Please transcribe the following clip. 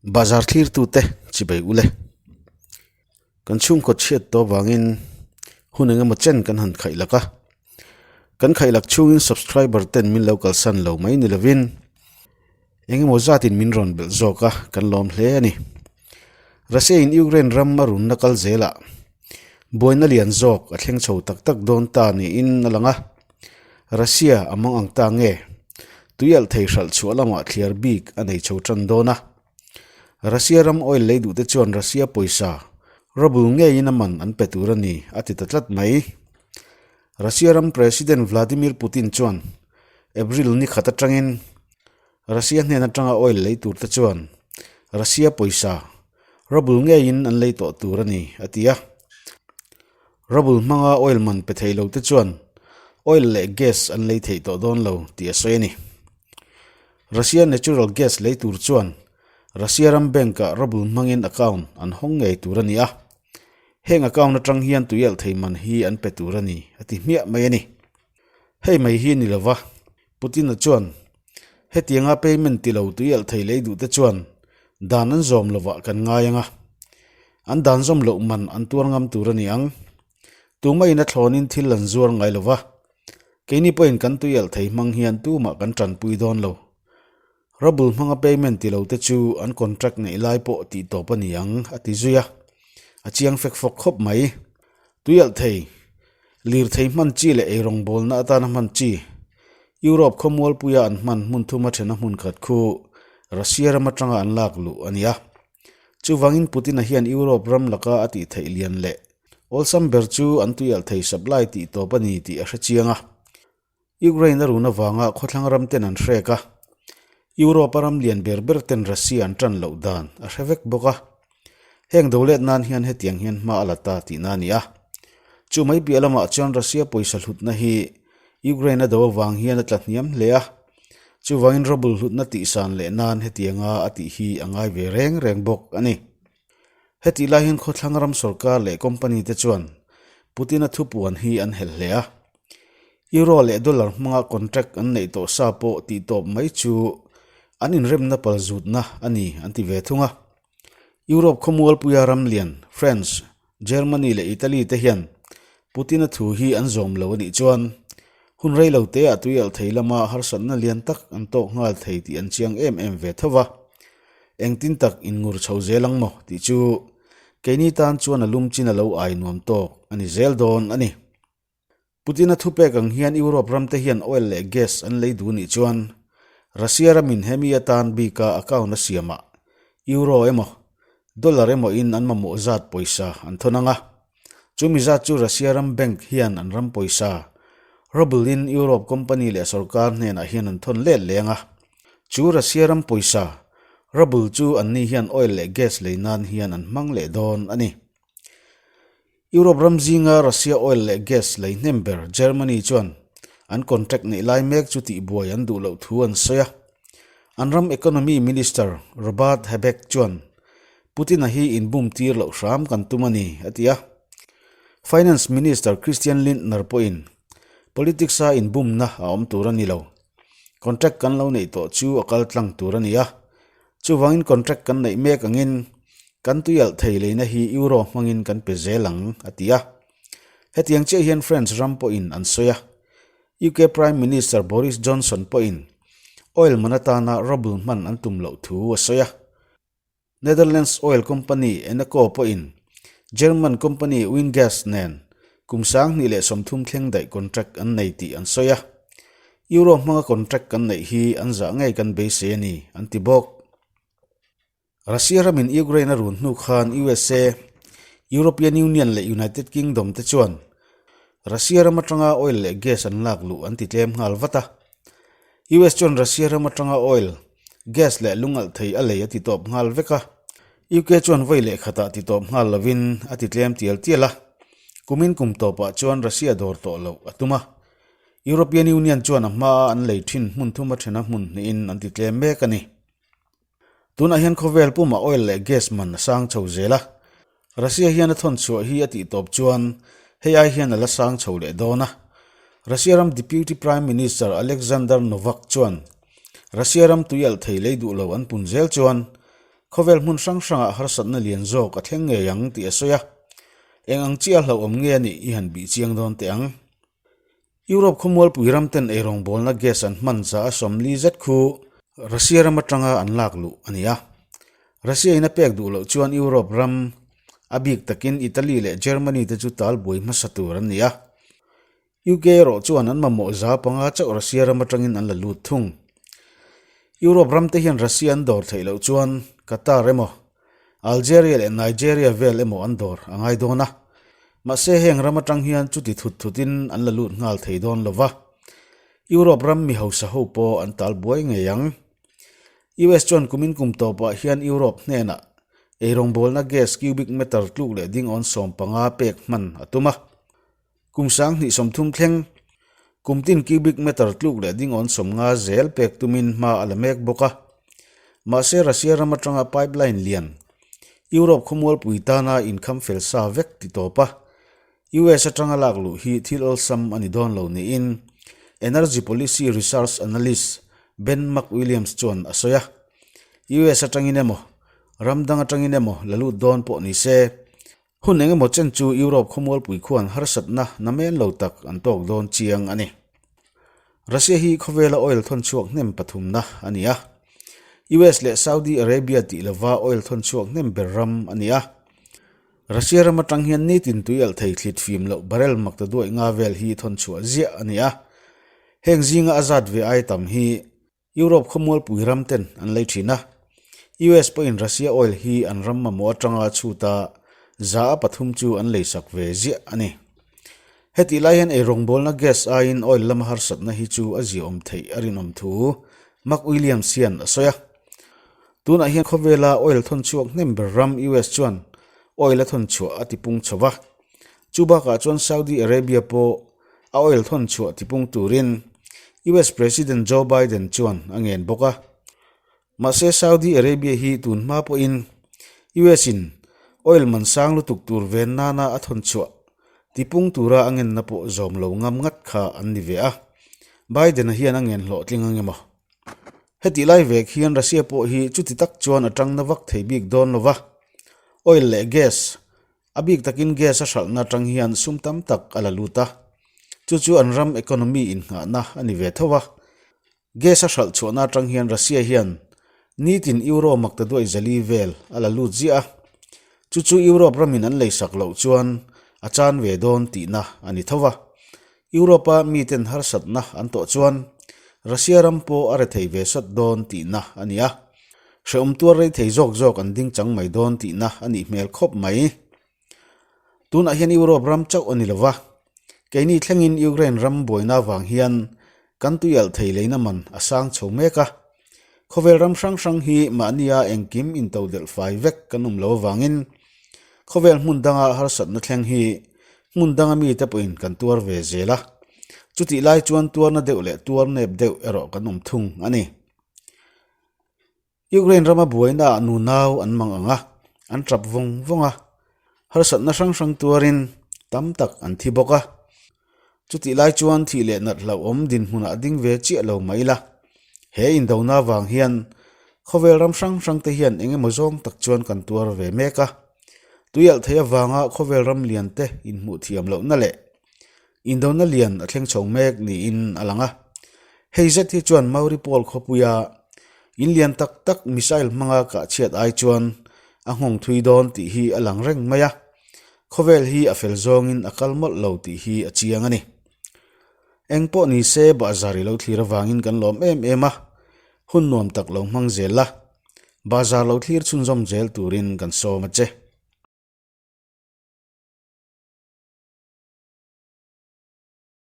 Bazar thlirtute chibei ule. Kan chhungkaw chhiat tawh avangin hun engemaw chen kan han khaih lak a. Kan khaih lak chhungin subscriber ten min lo kalsan lo mai ni lovin engemaw zatin min rawn belh zawk a, kan lawm hle a ni. Russia in Ukraine ram a runna kal zelah buaina lian zawk a thleng chho tak tak dawn ta niin a lang a. Russia a mang ang ta nge? Tuialh thei hralh chhuah lamah thliar bik a nei chho tan dawn a. Russia ram oil lei duhte chuan Russia pawisa ruble ngeiin a man an pe tur a ni, a ti ta tlat mai. Russia ram President Vladimir Putin chuan April ni khat atangin Russia hnen atanga oil lei turte chuan Russia pawisa ruble ngeiin an lei tawh tur a ni, a ti a. Ruble hmanga oil man pe thei lo te chuan oil leh gas an lei theih tawh dawn lo tih a sawi a ni. Russia natural gas lei tur chuan Russia ram bank-ah ruble hmangin account an hawng ngei tur a ni a. Heng account atang hian tuialh thei man hi an pe tur a ni a ti hmiah mai a ni. Hei mai hi ni lova, Putin-a chuan hetianga payment ti lo tuialh thei lei duhte chuan dan an zawm lovah kan ngai ang a, an dan zawm loh man an tuar ngam tur a ni ang. Tumah in a thlawnin thil an zuar ngai lova, keini pawhin kan tuialh thei hmang hian tumah kan tanpui dawn lo. Ruble hmanga payment ti lo te chu an contract neih lai pawh tih tawp a ni ang, a ti zui a. A chiang fek fawk khawp mai. Tuialh thei, lirthei hman chi leh eirawngbawlna atana hman chi, Europe khawmualpuia an hman hmun thuma thena hmun khat khu Russia ram atanga an lak luh a ni a. Chuvangin Putin-a hian Europe ram laka a tih theih lian leh awlsam ber chu an tuialh thei supply tih tawp a ni tih a hre chiang a. Ukraine a run avanga khawthlang ram ten an hrek a, Europe a ram lian ber ber ten Russia an tan loh dan a hre vek bawk a. Heng dolet nan hian hetiang hian hma a la ta tihna a ni a. Chu mai piah lamah chuan Russia pawisa hlutna hi Ukraine a do avang hian a tla hniam hle a, chuvangin ruble hlutna tihsan leh nan hetianga a tih hi a ngai ve reng reng bawk a ni. Hetih lai hian khawthlang ram sorkar leh company te chuan Putin-a thupuan hi an helh hle a. Euro leh dollar hmanga contract an neih tawh sa pawh tih tawp mai chu an inremna palzutna a ni an ti ve thung a. Europe khawmualpuia ram lian France, Germany leh Italy te hian Putin-a thu hi an zawm lo a nih chuan hun rei lo teah tuialh thei lama harsatna lian tak an tawk nghal thei tih an chiang em em ve tho va. Engtin tak inngur chho zel ang maw tih chu keini tan chuan a lum chin a lo ai nuam tawk a ni zel dawn a ni. Putin-a thupek ang hian Europe ramte hian oil leh gas an lei duh nih chuan Russia ramin hemi atan bika account a siamah euro emaw dollar emaw in an mamawh zat pawisa an thawn ang a. Chumi zat chu Russia ram bank hian an ram pawisa ruble in Europe company leh sorkar hnenah hian an thawn let leng a. Chu Russia ram pawisa ruble chu anni hian oil leh gas lei nan hian an hmang leh dawn a ni. Europe ram zinga Russia oil leh gas lei hnem ber Germany chuan an contract neih lai mek chu tihbuai an duh loh thu an sawi a. An ram economy minister Robert Habeck chuan Putin-a hi inbum tir loh hram kan tum a ni, a ti a. Finance minister Christian Lindner pawhin politics-a inbumna a awm tur a ni lo. Contract kan lo neih tawh chu a kal tlang tur a ni a. Chuvangin contract kan neih mek angin kan tuialh thei leina hi euro hmangin kan pe zel ang, a ti a. Hetiang chiah hian French ram pawhin an sawi a. UK Prime Minister Boris Johnson pawhin oil man atana ruble hman an tum loh thu a sawi a. Netherlands oil company Eneco pawhin German company Wingas nen kum 2030 thleng daih contract an nei tih an sawi a. Euro hmanga contract kan neih hi an zah ngei kan beisei a ni, an ti bawk. Russia ramin Ukraine a run hnu khan USA, European Union leh United Kingdom te chuan Russia ram atanga oil leh gas an lak luh an ti tlem nghal vat a. US chuan Russia ram atanga oil, gas leh lungalh thei a lei a ti tawp nghal vek a. UK chuan vawi leh khatah ti tawp nghal lovin a ti tlem tial tial a. Kumin kum tawpah chuan Russia dawr tawh loh a tum a. European Union chuan a hmaa an lei thin hmun thum a thena hmun hnihin an ti tlem mek a ni. Tunah hian khawvel pumah oil leh gas man a sang chho zel a. Russia hian a thawn chhuah hi a tih tawp chuan hei ai hian a la sang chho leh dawn a. Russia ram Deputy Prime Minister Alexander Novak chuan Russia ram tuialh thei lei duh lo an pun zel chuan. Khawvel hmun hrang hrangah harsatna lian zawk a thleng ngei ang tih a sawi a. Eng ang chiah hlauhawm nge a nih i han bih chiang dawn teh ang. Europe khawmualpui ram ten eirawngbawlna gas an hman za a 40 zet khu Russia ram atanga an lak luh a ni a. Russia in a pek duh loh chuan Europe ram a bik takin Italy leh Germany te chu tal buai hmasa tur an ni a. UK erawh chuan an mamawh 5% chauh Russia ram atangin an la lut thung. Europe ram te hian Russia an dawr theih loh chuan Qatar emaw, Algeria leh Nigeria vel emaw an dawr a ngai dawn a. Mahse heng ram atang hian chuti thut thutin an la lut nghal thei dawn lo va. Europe ram mi hausa ho pawh an tal buai ngei ang. US chuan kumin kum tawpah hian Europe hnenah eirawngbawlna gas cubic meter tluk leh ding awn 15 pek hman a tum a. Kum 2030 thleng, kum tin cubic meter tluk leh ding awn 50 zel pek tumin hma a la mek bawk a. Mahse Russia ram atanga pipeline lian, Europe khawmualpui tana inkham fel sa vek ti tawp a, US atanga lak luh hi thil awlsam a ni dawn lo niin Energy Policy Research Analyst Ben McWilliams chuan a sawi a. US atangin emaw, ram dang atangin emaw la lut dawn pawh ni se, Hun eng emaw chen chu Europe khawmualpui khuan harsatna namen lo tak an tawk dawn chiang a ni. Russia hi khawvela oil thawn chhuak hnem pathumna a ni a. US leh Saudi Arabia tih lova oil thawn chhuak hnem ber ram a ni a. Russia ram atang hian nitin tui alh thei thlit fim loh barrel makta duaih nga vel hi thawn chhuah ziah a ni a. Heng zinga a zat ve ai tam hi Europe khawmualpui ram ten an lei thin a, US pawhin Russia oil hi an ram mamawh atanga chhuta 3% chu an leisak ve ziah a ni. Hetih lai hian eirawngbawlna gas aiin oil lama harsatna hi chu a ziaawm theih a rinawm thu Mark Williams hian a sawi a. Tunah hian khawvela oil thawn chhuak hnem ber ram US chuan oil a thawn chhuah a tipung chho va. Chu bakah chuan Saudi Arabia pawh a oil thawn chhuah tipung turin US President Joe Biden chuan a ngen bawk a. Mahse Saudi Arabia hi tun hma pawhin US in oil man sang lutuk tur ven nana a thawn chhuah tipung tura a ngenna pawh zawm lo ngam ngat kha an ni ve a. Biden-a hian a ngen hlawhtling ang emaw? Hetih lai vek hian Russia pawh hi chuti tak chuan a tangna vak thei bik dawn lo va. Oil leh gas A bik takin gas a hralhna atang hian sum tam tak a la lut a, chu chu an ram economy innghahna a ni ve tho a. Gas a hralh chhuahna atang hian Russia hian nitin euro maktaduai zali vel a la lut ziah a, chu chu Europe ramin an leisak loh chuan a chan ve dawn tihna a ni tho a. Europe-a miten harsatna an tawh chuan Russia ram pawh a rethei ve sawt dawn tihna a ni a. Hrehawm tuar rei thei zawk zawk an ding chang mai dawn tihna a nih hmel khawp mai. Tunah hian Europe ram chauh a ni lo va, keini thlengin Ukraine ram buaina vang hian kan tuialh thei leina man a sang chho mek a. Khawvel ram hrang hrang hi mahnia engkim intodelh fai vek kan awm lo avangin khawvel hmun danga harsatna thleng hi hmun danga mite pawhin kan tuar ve zel a. Chutih lai chuan tuarna deuh leh tuar nep deuh erawh kan awm thung a ni. Ukraine rama buainaah nunau an mang ang a, an tap vawng vawng a, harsatna hrang hrang tuarin tam tak an thi bawk a. Chutih lai chuan thih leh nat hlauhawm dinhmunah ding ve chiah lo mai ila. He indona vang hian khawvel ram hrang hrang te hian eng emaw zawng tak chuan kan tuar ve mek a. Tuialh thei avanga khawvel ram lian te inhmuh thiam lohna leh Indona lian a thleng chho mek niin a lang a. Hei zet hi chuan Mauripol khawpuia in lian tak tak missile hmanga kah chhiat ai chuan a nghawng thui dawn tih hi a lang reng mai a. Khawvel hi a fel zawngin a kal mawlh lo tih hi a chiang a ni. Eng pawh ni se bahzar i lo thlir avangin kan lawm em em a, hun nuam tak lo hmang zel la, bahzar lo thlir chhunzawm zel turin kan sawm a che.